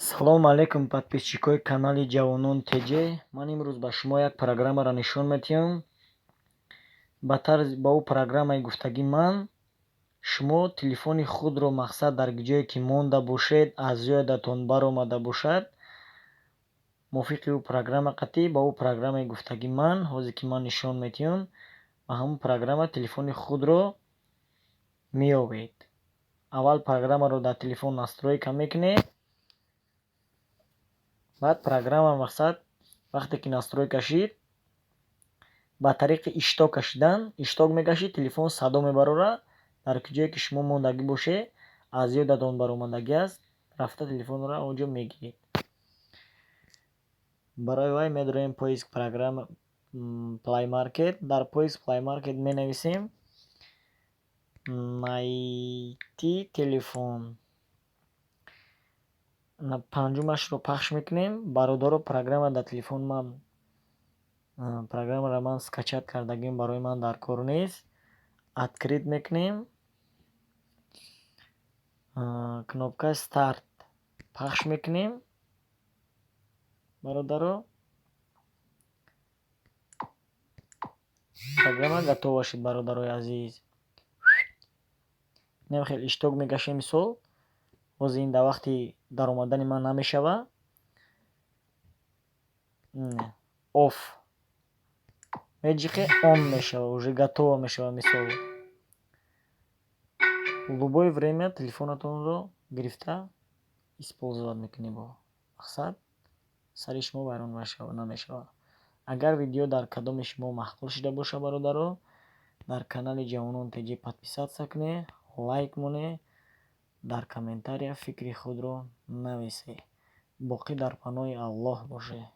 Салому алейкум, подписчикои канали Ҷавонон ТЖ. Ман имрӯз ба шумо як программаро нишон медиҳам. Ба тарзи ба ӯ программаи гуфтагӣ ман шумо телефони худро, мақсад, дар ҷое ки монда бошед, аз ёдатон баромада бошад, мувофиқи ӯ программа қатъӣ, ба ӯ программаи гуфтагӣ ман ҳозир ки ман нишон медиҳам, ба ҳамон программа телефони худро меёбед. Аввал программаро дар телефон настройка мекунед, баъд программа, мақсад, вақте ки настройка шид, ба тариқи ишток кашидан, ишток мекашид, телефон садо мебарорад. Дар ҷое ки шумо мондагӣ бошед, аз ёдатон баромадагӣ аст, рафта телефонро он ҷо мегиред. Барои вай медароем поиск программа Play Market. Дар поиск Play Market менависем «найти телефон», панҷумашро пахш мекунем. Бародаро, программа дар телефони ман, программаро ман скачать кардагим, барои ман дар кор нест. Открыть мекунем, кнопкаи «Старт» пахш мекунем. Бародаро, программа готова шуд. Бародарои азиз, инам хел ишток мекашем. Мисол, ҳозир ин дар вақти даромадани ман намешавад. Off меҷиқе, on мешавад, уже готово мешавад. Мисол, любое время телефонатонро гирифта использовать мекунед, бо мақсад, сари шумо вайрон намешавад. Агар видео дар кадоми шумо маъқул шуда бошад, бародаро, дар канали Ҷавонон ТЖ подписаться кунед, лайк монед, дар комментария фикри худро нависед. Боқӣ дар паноҳи Аллоҳ бошед.